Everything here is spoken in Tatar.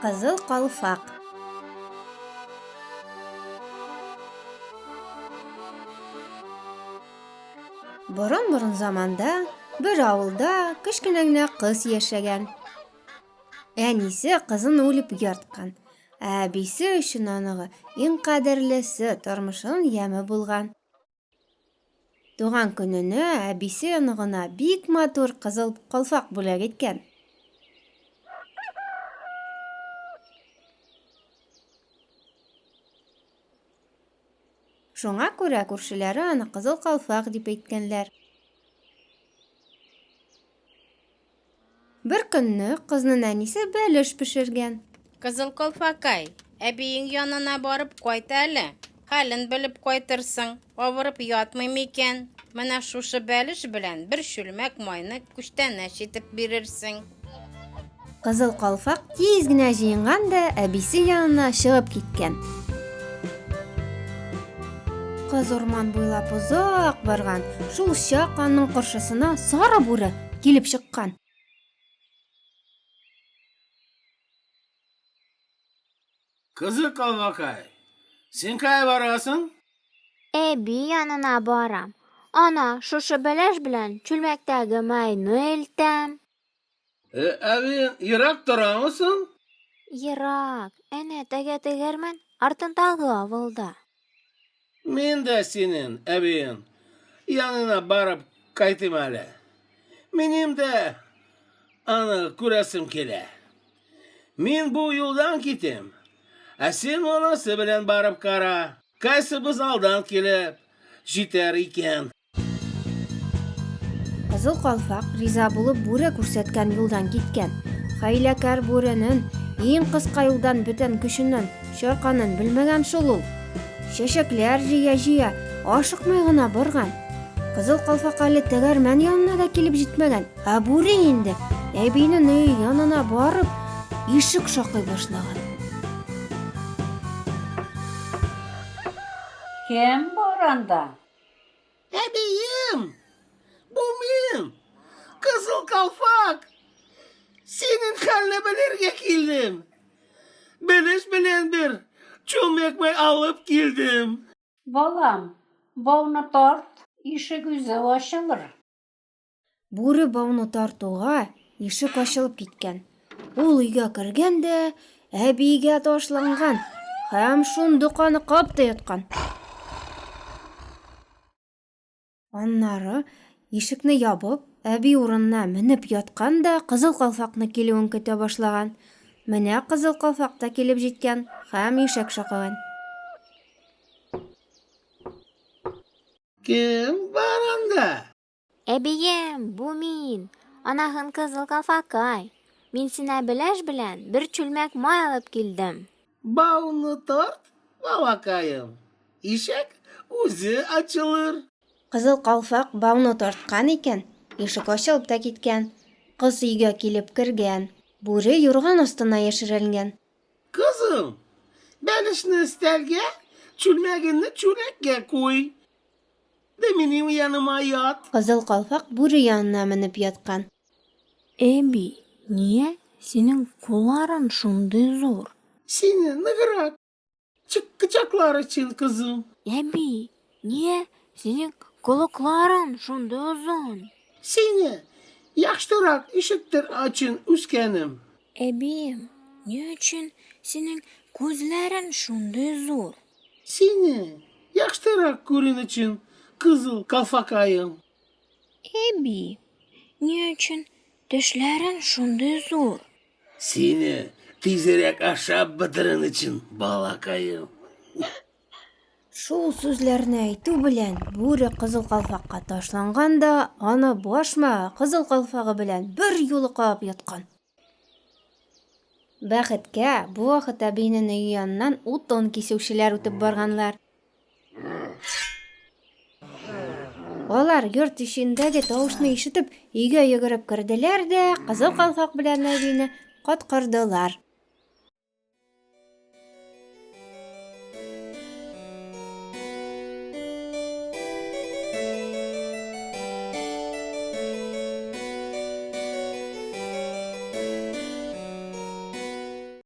Кызыл калфак. Борын-борын заманда бер авылда кечкенә генә кыз яшәгән. Әнисе кызын үлеп ярткан, ә әбисе өчен оныгы иң кадерлесе, тормышының яме булган. Туган көненә әбисе оныгына бик матур кызыл калфак бүләк иткән. Шуңа күрә күршеләре аны кызыл калфак дип әйткәннәр. Бер көнне кызның әнисе бәлеш пешергән. Кызыл калфакай, әбиең янына барып кайт әле. Хәлен белеп кайтырсың. Авырып ятмый микән? Менә шушы бәлеш белән бер чүлмәк майны күчтәнәч итеп бирерсең. Кызыл калфак тиз генә җыенган да әбисе янына чыгып киткән. Кыз урман буйлап озак барган. Шул чак аның каршысына сары бүре килеп чыккан. Кызыл калфакай, син кая барасың? Әби янына барам. Ана, шушы бәлеш белән чүлмәктәге майны илтәм. Э, әби, ерак торамы соң? Ерак. Әнә тәгә тегермән артындагы авылда. Мин дә синең әбиең янына барып кайтыйм әле. Минем дә аны күрәсем килә. Мин бу юлдан китим, ә син монысы белән барып кара. Кайсыбыз алдан килеп җитәр икән? Кызыл калфак риза булып бүре күрсәткән юлдан киткән. Хәйләкәр бүренен иң кыска юлдан бөтен көченнән чарканын белмәгән шул ул. Чәчәкләр җыя-җыя, ашыкмый гына барган. Кызыл калфак әле тәгәрмән янына да килеп җитмәгән, ә бүре инде әбинең өе янына барып, ишек шакый башлаган. Кем бар анда? Әбием! Бу мин! Кызыл калфак! Синең хәлне белергә килдем. Белеш белән бер чүлмәк май алып килдем. Балам, бауны тарт, ишек үзе ачылыр. Бүре бауны тартуга, ишек ачылып киткән. Ул өйгә кергән дә, әбигә ташланган һәм шундук аны кап та йоткан. Аннары ишекне ябып, әби урынына менеп яткан да кызыл калфакны килүен көтә башлаган. Менә кызыл калфак та килеп җиткән һәм ишек шакыган. Кем бар анда? Әбием, бу мин, анаһын кызыл калфакай. Мин сиңа беләш белән бер чүлмәк май алып килдем. Бауны тарт, балакаем. Ишек үзе ачылыр. Кызыл калфак бауны тарткан икән, ишек ачылып та киткән. Кыз өйгә килеп кергән. Бүре юрган астына яшерелгән. Кызым, бәлешне өстәлгә, чүлмәгеңне чүләккә куй. Да минем яныма ят. Кызыл калфак бүре янына менеп яткан. Әби, ния синең кулларың шундый зур? Сине ныграк кочаклар өчен, кызым. Әби, ния синең колакларың шундый озын? Сине яхшырак ишетер өчен, үскәнем. Әбием, ни өчен синең күзләрең шундый зур? Сине яхшырак күрен өчен, кызыл калфакаем. Әби, ни өчен тешләрең шундый зур? Сине тизрәк ашап бетерен өчен, балакаем. Шул сүзләрне әйтү белән бүре кызыл калфакка ташланган да, аны башмагы кызыл калфагы белән бер юлы кабып йоткан. Бәхеткә, бу вакыт әбинең өе яныннан утын кисүчеләр үтеп барганнар. Алар йорт эчендәге тавышны ишетеп, өйгә йөгереп керделәр дә, кызыл калфак белән әбине коткардылар.